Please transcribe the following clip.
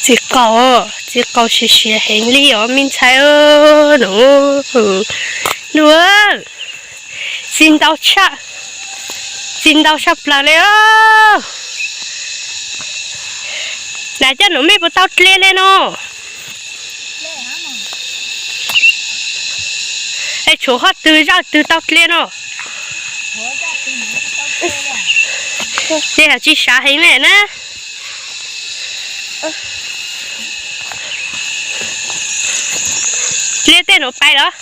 Txiv qaub, txiv qaub siav siav heev li os me ntxhais. Nus, nus, txiv ntau tshaj, txiv ntau tshaj plaws li os. Nws coj nus mej puas tau dle li no? Es tshuav qhov twg zaj twg tau dle no? Ces yog tsis sav heev li na. Dle tej nus pais los?